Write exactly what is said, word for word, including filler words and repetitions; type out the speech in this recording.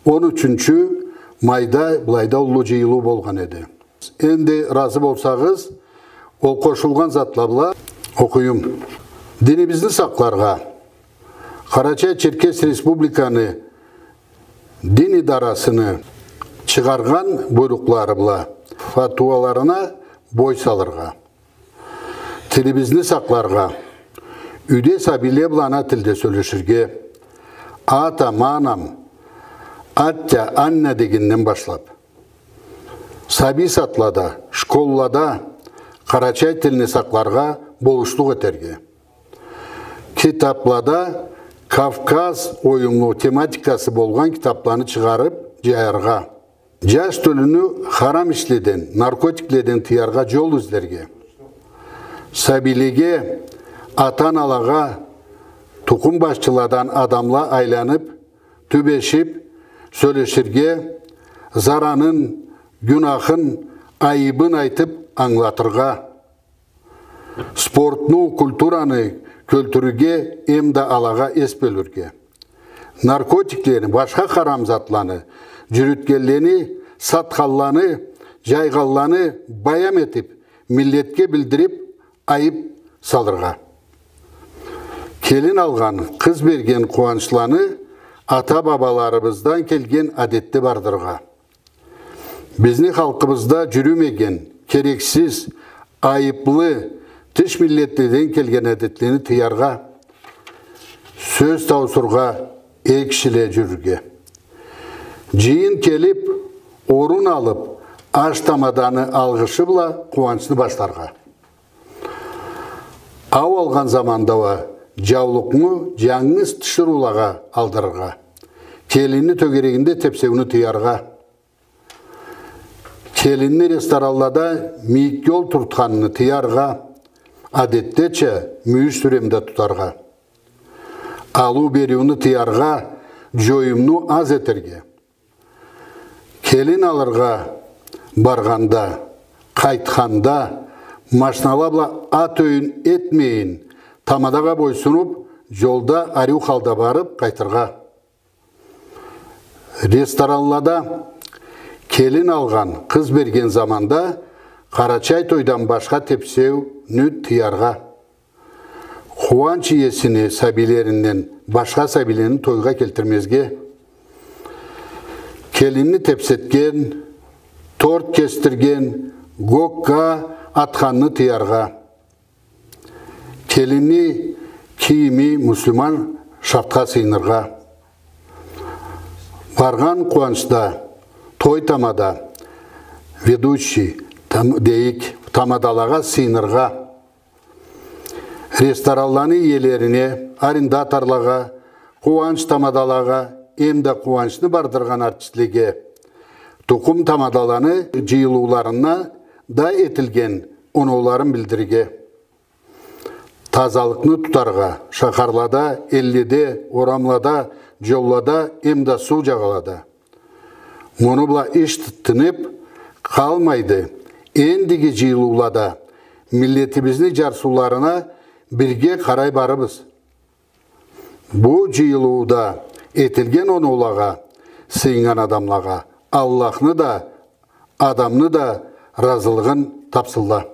Он ючюнчю майда былайда уллу джыйылыу болгъан эди. Энди, разы болсагъыз, ол къошулгъан затла бла окъуюм. Динибизни сакъларгъа, Къарачай-Черкес Республиканы дин идарасыны чыгъаргъан буйрукълары бла фатуаларына бой салыргъа, тилибизни сакъларгъа, юйде сабийле бла ана тилде сёлеширге, атам, анам, атя, анна дегенден башлап, сабий садлада, школлада къарачай тилни сакъларгъа болушлукъ этерге, китаблада Кавказ оюмлу тематикасы болгъан китабланы чыгъарып джаяргъа, джаш тёлюню харам ишледен, наркотикледен тыяргъа джол излерге, сабийлеге, ата-аналагъа тукъум башчыладан адамла айланып, тюбешип, сёлеширге, заранын, гюнахын, айыбын айтып ангылатыргъа, спортну, культураны кёлтюрюрге эмда алагъа эс бёлюрге, наркотиклени, башха харам затланы джюрютгенлени, сатханланы, джайгъанланы баям этип, миллетге билдирип, айып салыргъа, келин алгъан, къыз берген къууанчланы ата-бабаларыбыздан келген адетде бардыргъа, бизни халкъыбызда джюрюмеген, керексиз, айыплы, тыш миллетледен келген адетлени тыяргъа, сёз тауусургъа, эр кишиле джюрюрге, джыйын келип, орун алып, аш тамаданы алгъышы бла къууанчны башларгъа, ау алгъан заманда уа джаулукъну джангыз тиширыулагъа алдырыргъа, келинни тёгерегинде тепсеуню тыяргъа, келинни ресторанлада мийикге олтуртханны тыяргъа, адетдеча мюйюш сюремде тутаргъа, алыу-бериуню тыяргъа, джоюмну аз этерге, келин алыргъа баргъанда, къайтханда, машинала бла ат оюн этмейин, тамадагъа бойсунуп, джолда ариу халда барып къайтыргъа. Ресторанлада келин алгъан, къыз берген заманда къарачай тойдан башха тепсеуню тыяргъа. Къууанч иесини сабийлеринден башха сабийлени тойгъа келтирмезге. Келинни тепсетген, торт кесдирген, гокка атханны тыяргъа. Келинни кийими муслиман шартха сыйыныргъа. Баргъан къууанчда той тамада, ведущий, там-, дейик, тамадалагъа сыйыныргъа. Ресторанланы иелерине, арендаторлагъа, къууанч тамадалагъа эмда къууанчны бардыргъан артистлеге, тукъум тамадаланы джыйылыуларында да этилген оноуларын билдирирге. Тазалыкъны тутаргъа, шахарлада, элледе, орамлада, джоллада эмда суу джагъалада. Муну бла иш тынып къалмайды. Эндиги джыйылыулада миллетибизни джарсыуларына бирге къарай барырбыз. Бу джыйылыуда этилген оноулагъа сыйыннган адамлагъа Аллахны да, адамны да разылыгъын тапсынла.